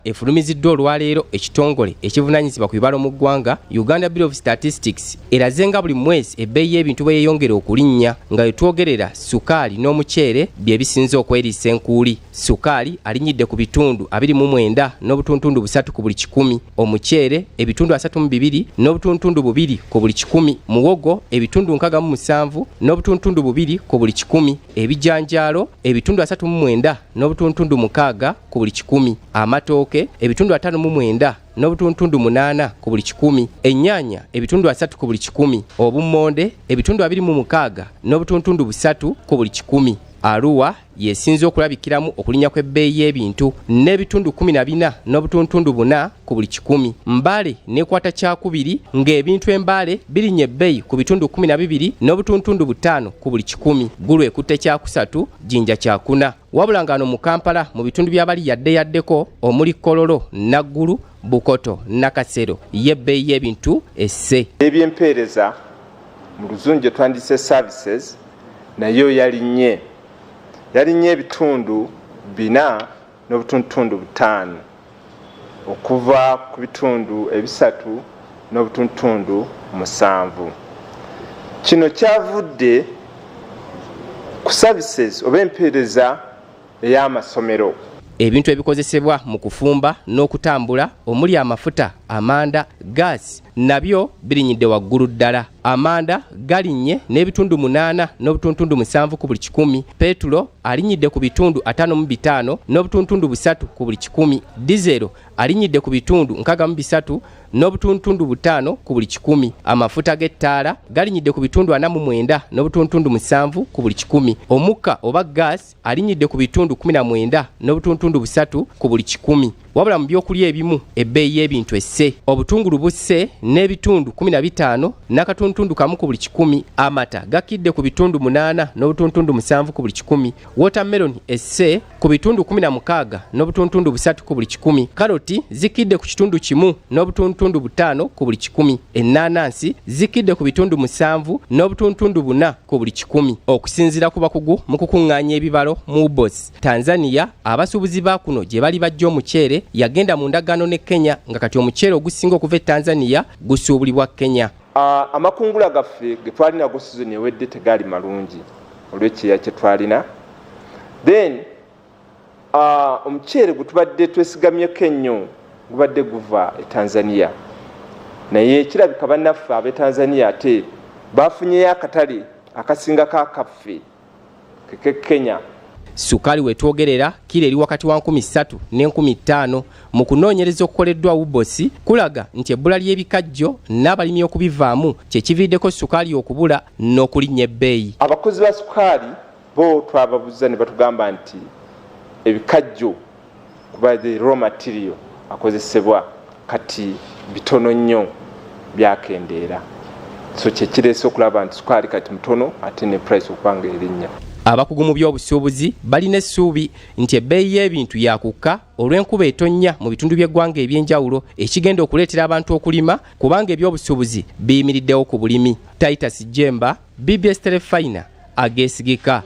Efulumiziddwa olwaleero ekitongole ekivunaanyizibwa ku bibalo mu ggwanga, Uganda Bureau of Statistics, eraze nga buli mwezi ebbeeyi y'ebintu bwe yeeyongera okulinnya, nga wetwogerera sukaali n'omuceere bye bisinze okweriisa enkuuli. Sukaali alinnyidde ku bitundu 29.3 ku buli kikumi, omuceere ebitundu 32.2 ku buli kikumi, muwogo ebitundu 67.2 ku buli kikumi, ebijanjaalo ebitundu 39.6 ku buli kikumi, amatooke ebitundu 59.8 ku buli kikumi, ennyaanya ebitundu 30 ku buli kikumi, obummonde ebitundu 26.3 ku buli kikumi. Arua yesinze okulabikiramu okulinnya kw'ebbeeyi y'ebintu n'ebitundu 14.4 ku buli kikumi. Mbale n'ekwata kyakubiri ng'ebintu Embale birinnya ebbeeyi ku bitundu 12.5 ku buli kikumi. Gulu ekutte kyakusatu, Jinja kyakuna. Wabula ng'ano mu Kampala mu bitundu by'abali yadde yaddeko omuli Kololo, Naggulu, Bukoto, Nakasero y'ebbeeyi y'ebintu esse. Ebyempeereza mu Luzungu gye twandiyise services nayo yalinnye ebitundu 4.5 okuva ku bitundu 3.7. Kino kyavudde ku services oba empeereza ey'amasomero. Ebintu ebikozesebwa mu kufumba n'okutambula omuli amafuta, amanda, gaasi nabyo birinyidde waggulu ddala. Amanda galinnye n'ebitundu 8.7 ku buli kikumi. Petulo alinnyidde ku bitundu 55.3 ku buli kikumi. Dizero alinnyidde ku bitundu 63.5 ku buli kikumi. Amafuta g'ettaala galinnyidde ku bitundu 49.7 ku buli kikumi. Omukka oba gaasi alinnyidde ku bitundu 19.3 ku buli kikumi. Wabula mu byokulya ebimu ebbeeyi y'ebintu esse. Obutungulu busse n'ebitundu 15.1 ku buli kikumi. Amata gakidde ku bitundu 8.7 ku buli kikumi. Watermelon esse ku bitundu 16.3 ku buli kikumi. Karoti zikidde ku kitundu 1.5 ku buli kikumi. Ennaanansi zikidde ku bitundu 7.4 ku buli kikumi. Okusinziira ku bakugu mu kukuŋŋaanya ebibalo mu UBOS, Tanzania abasuubuzi ba kuno gye bali bajja omuceere yagenda mu ndagaano ne Kenya, nga kati omuceere ogusinga okuva e Tanzania gusuubulibwa Kenya. Amakungula gaffe ge twalina go sizoni ewedde tegaali malungi olw'ekyeya kye twalina. Then omuceere gwe tubadde twesigamyeko ennyo gubadde guva e Tanzania, naye kirabika bannaffe ab'e Tanzania ate bafunyeyo akatale akasingako akaffe keke Kenya. Sukaali wetwogerera kiro eri wakati wa 3000 ne 5000. Mu kunoonyereza okukoleddwa UBOS kulaga nti ebbula ly'ebikajjo n'abalimi okubivaamu kye kiviiriddeko sukaali okubula n'okulinnya ebbeeyi. Abakozi ba sukaali bo twababuuza ne batugamba nti ebikajjo, kuba the raw material akozesebwa, kati bitono nnyo, byakendeera, so kyekireese okulaba nti sukaali kati mutono ate ne price okuba nga erinnya. Abakugu mu by'obusuubuzi balina essuubi nti ebbeeyi y'ebintu yakukka olw'enkuba etonnya mu bitundu by'eggwanga eby'enjawulo, ekigenda okuleetera abantu okulima, kubanga ebyobusuubuzi biyimiriddewo ku bulimi. Titus Jemba, BBS Terefayina, ageesigika.